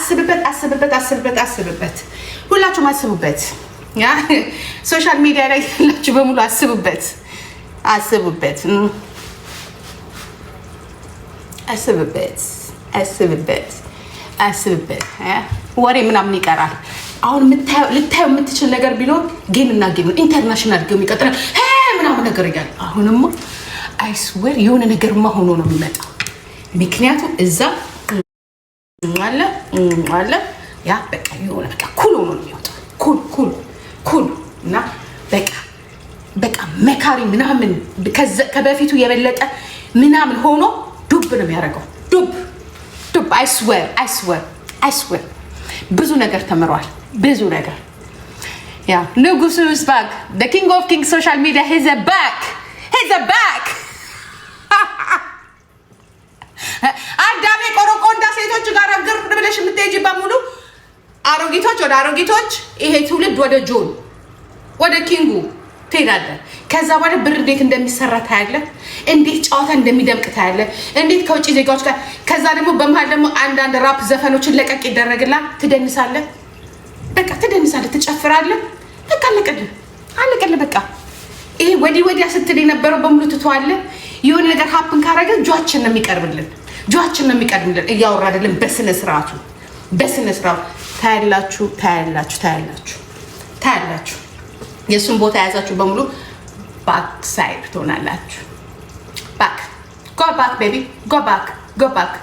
አስብበት፣ አስብበት፣ አስብበት፣ አስብበት። ሁላችሁም አስቡበት። Yeah, social media ላይ ያላችሁ በሙሉ አስቡበት፣ አስቡበት፣ አስቡበት፣ አስቡበት፣ አስቡበት። ወሬ ምናምን ይቀራል። አሁን ልታየው የምትችል ነገር ቢኖር game እና game ነው። International game ይቀጥላል ምናምን ነገር እያለ አሁንማ I swear የሆነ ነገርማ ሆኖ ነው የሚመጣው። ምክንያቱም እዛ አለ አለ፣ yeah፣ በቃ የሆነ በቃ cool ሆኖ ነው የሚወጣው። Cool, cool, cool እና በቃ መካሪ ምናምን፣ ከበፊቱ የበለጠ ምናምን ሆኖ ዱብ ነው የሚያደርገው። ዱብ ዱብ። I swear, I swear, I swear ብዙ ነገር ተምሯል። ብዙ ነገር። Yeah, ንጉሱ is back, the king of king social media, he's back, he's back። አዳሜ ቆረቆንዳ ሴቶች ጋር ግር ብለሽ የምትሄጂ በሙሉ አሮጊቶች ወደ አሮጊቶች፣ ይሄ ትውልድ ወደ ጆን ወደ king ኡ ትሄዳለህ። ከዛ በኋላ ብር እንዴት እንደሚሰራ ታያለህ። እንዴት ጨዋታ እንደሚደምቅ ታያለህ። እንዴት ከውጭ ዜጋዎች ጋር፣ ከዛ ደግሞ በመሀል ደግሞ አንዳንድ ራፕ ዘፈኖችን ለቀቅ ይደረግላ፣ ትደንሳለህ። በቃ ትደንሳለህ፣ ትጨፍራለህ። በቃ አለቀልህ፣ አለቀልህ። በቃ ይሄ ወዲህ ወዲያ ስትል የነበረው በሙሉ ትተዋለህ። የሆነ ነገር happen ካረገ ጇችን ነው የሚቀርብልን፣ ጇችን ነው የሚቀርብልን። እያወራ አይደለም፣ በስነ ስርዓቱ፣ በስነ ስርዓቱ ታያላችሁ፣ ታያላችሁ፣ ታያላችሁ፣ ታያላችሁ። የእሱን ቦታ የያዛችሁ በሙሉ back side ትሆናላችሁ። Back, go back, baby, go back, go back.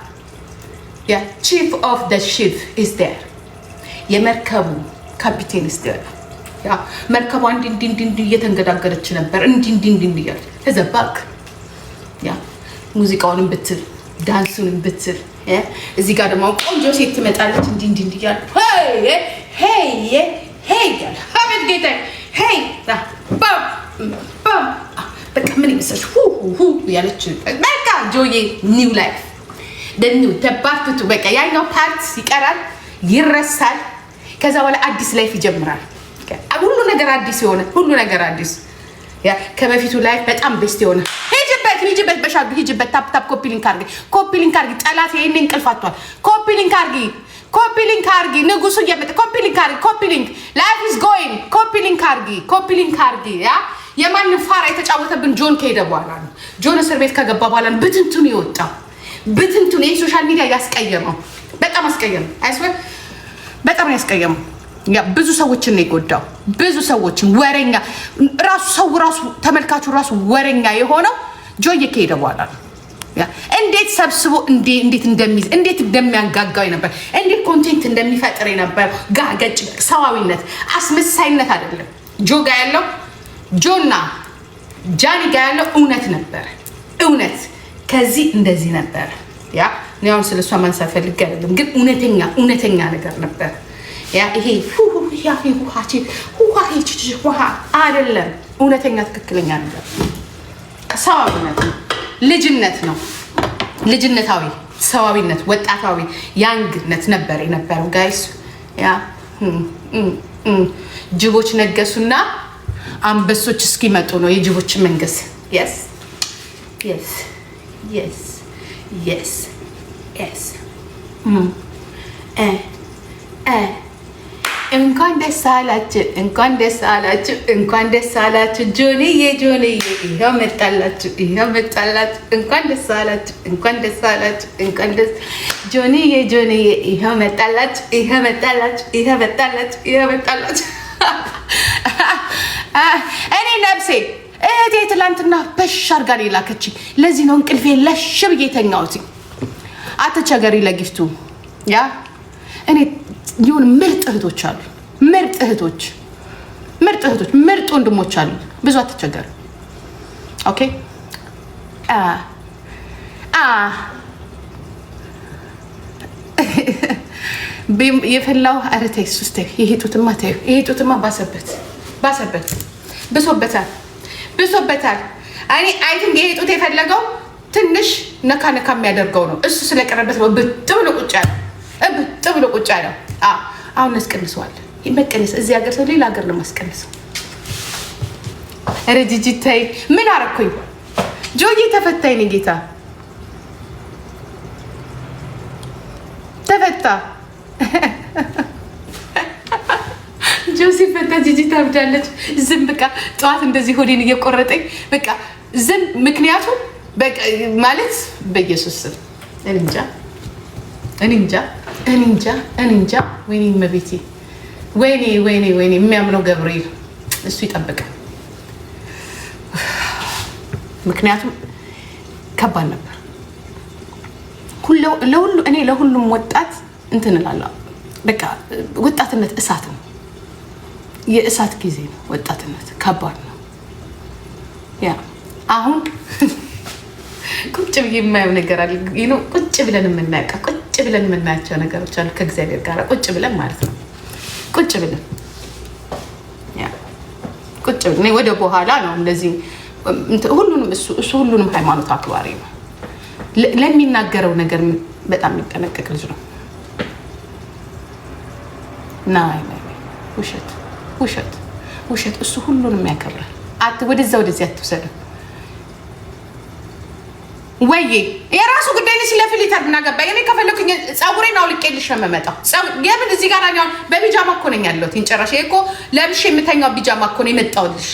Chief of the ship is there። የመርከቡ ካፒቴን is there። መርከቧ እንዲ እንዲ እንዲ እንዲ እየተንገዳገደች ነበር። እንዲ እንዲ እንዲ እንዲ እያለች he's back። Yeah, ሙዚቃውንም ብትል ዳንሱንም ብትል፣ እዚህ ጋር ደግሞ ቆንጆ ሴት ትመጣለች። እንዲ እንዲ እንዲ እያለ hey, hey, hey እያለ፣ አቤት ጌታ፣ hey፣ ባም ባም፣ በቃ ምን ይመስልሽ ሁ ሁ እያለች፣ በቃ ጆዬ new life, new part two። በቃ ያኛው part ይቀራል፣ ይረሳል። ከዛ በኋላ አዲስ life ይጀምራል። ሁሉ ነገር አዲስ የሆነ፣ ሁሉ ነገር አዲስ፣ ከበፊቱ life በጣም best የሆነ። ሂጅበት፣ ሂጅበት፣ በሻዱ ሂጅበት። Tap tap፣ copy link አርጊ፣ copy link አርጊ። ጠላት ይሄኔ እንቅልፍ አጥቷል። Copy link አርጊ፣ copy link አርጊ። ንጉሱ እየመጣ copy link አርጊ፣ copy link። Life is going። Copy link አርጊ፣ copy link አርጊ። Yeah, የማንም ፋራ የተጫወተብን ጆን ከሄደ በኋላ ነው። ጆን እስር ቤት ከገባ በኋላ ነው ብትንትኑ የወጣው። ብትንትኑ ይህ social media ያስቀየመው፣ በጣም አስቀየመው። I swear በጣም ነው ያስቀየመው። ብዙ ሰዎችን ነው የጎዳው። ብዙ ሰዎችን ወሬኛ ራሱ ሰው ራሱ ተመልካቹ ራሱ ወሬኛ የሆነው ጆዬ ከሄደ በኋላ ነው። እንዴት ሰብስቦ እንዴት እንደሚይዝ፣ እንዴት እንደሚያንጋጋው ነበር፣ እንዴት content እንደሚፈጥር ነበር። ጋገጭ ሰዋዊነት፣ አስመሳይነት አይደለም። ጆ ጋ ያለው፣ ጆና ጃኒ ጋ ያለው እውነት ነበር። እውነት ከዚህ እንደዚህ ነበረ። Yeah, እኔ አሁን ስለ እሷ ማንሳት ፈልጌ አይደለም፣ ግን እውነተኛ እውነተኛ ነገር ነበር። Yeah, ይሄ አይደለም፣ እውነተኛ ትክክለኛ ነገር ሰዋዊነት ነው፣ ልጅነት ነው። ልጅነታዊ ሰዋዊነት፣ ወጣታዊ young ነት ነበር የነበረው guys። Yeah, ጅቦች ነገሱና አንበሶች እስኪመጡ ነው የጅቦች መንገስ። Yes። እንኳን ደስ አላችሁ፣ እንኳን ደስ አላችሁ፣ እንኳን ደስ አላችሁ። ጆንዬ ጆንዬ፣ ይኸው መጣላችሁ፣ ይኸው መጣላችሁ። እንኳን ደስ አላችሁ፣ እንኳን ደስ አላችሁ፣ እንኳን ደስ፣ ጆንዬ ጆንዬ፣ ይኸው መጣላችሁ፣ ይኸው መጣላችሁ፣ ይኸው መጣላችሁ፣ ይኸው መጣላችሁ። እኔ ነፍሴ እህቴ ትላንትና በሽ አድርጋ ነው የላከችኝ። ለዚህ ነው እንቅልፌ ለሽ ብዬ የተኛሁት። አትቸገሪ ለ gift ኡ። Yeah, እኔ የሆነ ምርጥ እህቶች አሉ። ምርጥ እህቶች፣ ምርጥ እህቶች፣ ምርጥ ወንድሞች አሉ። ብዙ አትቸገር። Okay። አ የፈላው፣ ኧረ ተይ እሱስ ተይው። ይሄ ጡትማ ተይው። ይሄ ጡትማ ባሰበት፣ ባሰበት፣ ብሶበታል፣ ብሶበታል። እኔ I think ይሄ ጡት የፈለገው ትንሽ ነካ ነካ የሚያደርገው ነው። እሱ ስለቀረበት ነው ብጥ ብሎ ቁጭ ያለው፣ እብጥ ብሎ ቁጭ ያለው። አሁን እናስቀንሰዋለን። መቀነስ እዚህ ሀገር ሰው ሌላ ሀገር ነው ማስቀንሰው። ኧረ ጂጂ ተይ፣ ምን አረኩኝ? ጆዬ ተፈታኝ ነው፣ ጌታ ተፈታ። ጆሲ ፈታ ጂጂ ታብዳለች። ዝም በቃ ጠዋት እንደዚህ ሆዴን እየቆረጠኝ በቃ ዝም። ምክንያቱም ማለት በኢየሱስ ስም እንጃ እንጃ እንጃ እንጃ። ወይኔ እመቤቴ፣ ወይኔ ወይኔ ወይኔ። የሚያምነው ገብርኤል እሱ ይጠብቃል። ምክንያቱም ከባድ ነበር። ለሁሉ እኔ ለሁሉም ወጣት እንትን እላለሁ። በቃ ወጣትነት እሳት ነው። የእሳት ጊዜ ነው። ወጣትነት ከባድ ነው። Yeah፣ አሁን ቁጭ ብዬ የማየው ነገር አለ። ቁጭ ብለን የምናውቀው ቁጭ ብለን የምናያቸው ነገሮች አሉ። ከእግዚአብሔር ጋር ቁጭ ብለን ማለት ነው። ቁጭ ብለን ቁጭ ብለን ወደ በኋላ ነው እንደዚህ ሁሉንም እሱ ሁሉንም ሃይማኖት አክባሪ ነው። ለሚናገረው ነገር በጣም የሚጠነቀቅ ልጅ ነው። ናይ ውሸት ውሸት ውሸት። እሱ ሁሉንም ያከብራል። ወደዛ ወደዚህ አትውሰደው። ወይዬ የራሱ ጉዳይ ነው። ስለ filter ምን አገባኝ እኔ። ከፈለኩኝ ፀጉሬን አውልቄልሽ ነው የምመጣው። የምን እዚህ ጋር በቢጃማ እኮ ነኝ ያለሁት። ጭራሽ እኮ ለብሼ የምተኛው ቢጃማ እኮ ነው የመጣሁልሽ።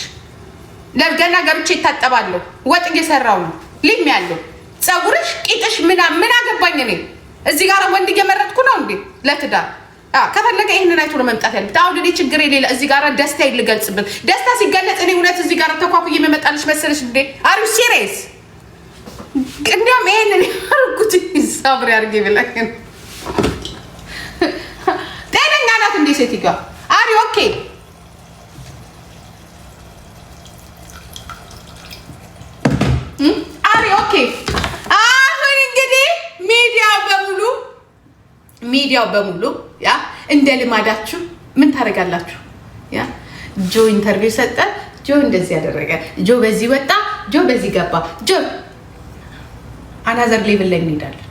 ገና ገብቼ ይታጠባለሁ። ወጥ እየሰራው ነው ሊም ያለው ፀጉርሽ፣ ቂጥሽ ምን አገባኝ እኔ። እዚህ ጋር ወንድ እየመረጥኩ ነው እንዴ ለትዳር? ከፈለገ ይህንን አይቶ ነው መምጣት ያለበት። አሁን እኔ ችግር የሌለ እዚህ ጋር ደስታ ልገልጽበት። ደስታ ሲገለጽ እኔ እውነት እዚህ ጋር ተኳኩዬ የምመጣልሽ መሰለሽ እንዴ? Are you serious? እንዲያውም ይሄንን ያርጉት ሳብሪ አድርጌ ብላኝ ጤነኛ ናት እንዴ ሴትዮዋ? Are you okay? Are you okay? አሁን እንግዲህ ሚዲያው በሙሉ yeah፣ እንደ ልማዳችሁ ምን ታደርጋላችሁ? Yeah፣ ጆ interview ሰጠ፣ ጆ እንደዚህ ያደረገ፣ ጆ በዚህ ወጣ፣ ጆ በዚህ ገባ፣ ጆ another level ላይ እንሄዳለን።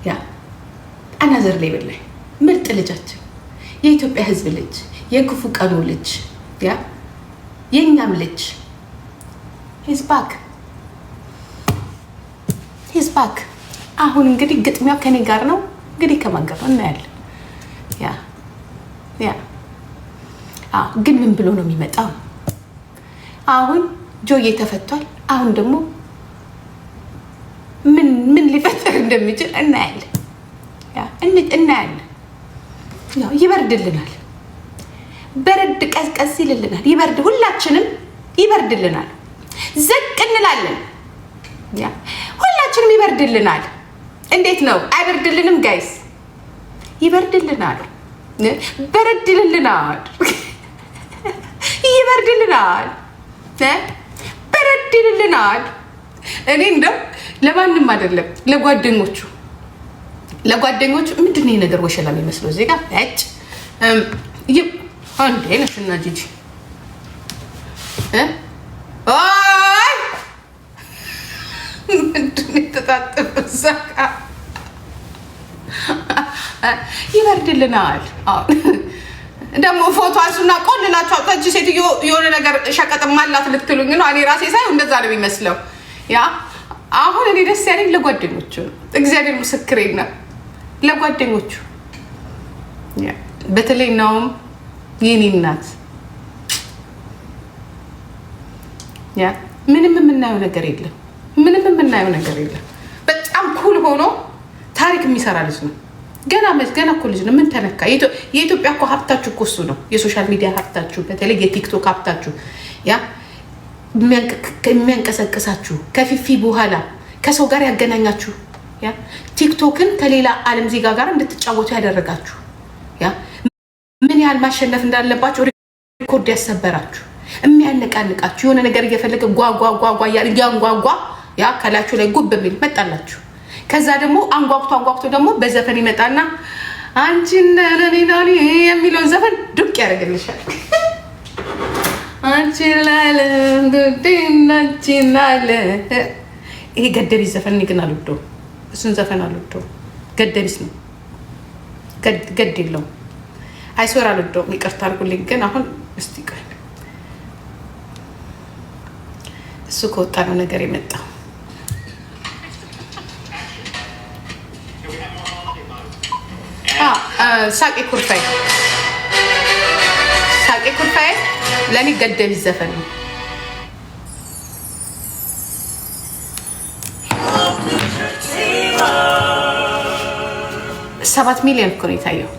Yeah፣ another level ላይ ምርጥ ልጃችን፣ የኢትዮጵያ ሕዝብ ልጅ፣ የክፉ ቀኑ ልጅ፣ yeah፣ የእኛም ልጅ he's back, he's back። አሁን እንግዲህ ግጥሚያው ከኔ ጋር ነው። እንግዲህ ከማን ጋር ነው እናያለን። Yeah፣ ግን ምን ብሎ ነው የሚመጣው? አሁን ጆዬ ተፈቷል። አሁን ደግሞ ምን ምን ሊፈጠር እንደሚችል እናያለን እናያለን። ያው ይበርድልናል፣ በረድ ቀዝቀዝ ይልልናል። ይበርድ ሁላችንም ይበርድልናል፣ ዘቅ እንላለን። ሁላችንም ይበርድልናል። እንዴት ነው አይበርድልንም? Guys፣ ይበርድልናል፣ በረድ ይልልናል፣ ይበርድልናል፣ በረድ ይልልናል። እኔ እንደው ለማንም አይደለም ለጓደኞቹ ምንድን ነው ነገር ወሸላ የሚመስለው እዚህ ጋር ነጭ አንዴ ነሽና ጂጂ አይ ምንድን ነው የተጣጠፈ እዛ ጋር ይበርድልናል። ደግሞ ፎቶ አንሱና ቆልላችሁ አውጥታችሁ ሴትዮ የሆነ ነገር ሸቀጥም አላት ልትሉኝ ነው። እኔ ራሴ ሳይ እንደዛ ነው የሚመስለው። Yeah፣ አሁን እኔ ደስ ያለኝ ለጓደኞቹ ነው። እግዚአብሔር ምስክሬ ነው። ለጓደኞቹ በተለይ ናውም የኔ እናት፣ yeah፣ ምንም የምናየው ነገር የለም። ምንም የምናየው ነገር የለም። በጣም cool ሆኖ ታሪክ የሚሰራ ልጅ ነው። ገና ገና እኮ ልጅ ነው። ምን ተነካ? የኢትዮጵያ እኮ ሀብታችሁ እኮ እሱ ነው። የ social media ሀብታችሁ፣ በተለይ የቲክቶክ ሀብታችሁ፣ yeah፣ የሚያንቀሳቅሳችሁ ከፊፊ በኋላ ከሰው ጋር ያገናኛችሁ፣ yeah፣ ቲክቶክን ከሌላ ዓለም ዜጋ ጋር እንድትጫወቱ ያደረጋችሁ፣ yeah፣ ምን ያህል ማሸነፍ እንዳለባችሁ record ያሰበራችሁ፣ የሚያነቃንቃችሁ፣ የሆነ ነገር እየፈለገ ጓጓ ጓጓ እያለ እያንጓጓ yeah ከላችሁ ላይ ጉብ የሚል መጣላችሁ። ከዛ ደግሞ አንጓጉቶ አንጓጉቶ ደግሞ በዘፈን ይመጣና አንቺን ናኒ የሚለውን ዘፈን ዱቅ ያደርግልሻል። አንቺ ላለ አንቺ ላለ ይሄ ገደቢስ ዘፈን እኔ ግን አልወደውም። እሱን ዘፈን አልወደውም። ገደቢስ ነው፣ ገድ የለውም። I swear አልወደውም። ይቅርታ አድርጉልኝ። ግን አሁን እስቲ ቆይ እሱ ከወጣ ነው ነገር የመጣው። ሳቄ ኩርፋዬ፣ ሳቄ ኩርፋዬ ለእኔ ገደቢት ዘፈን ነው። 7 ሚሊዮን እኮ ነው የታየው።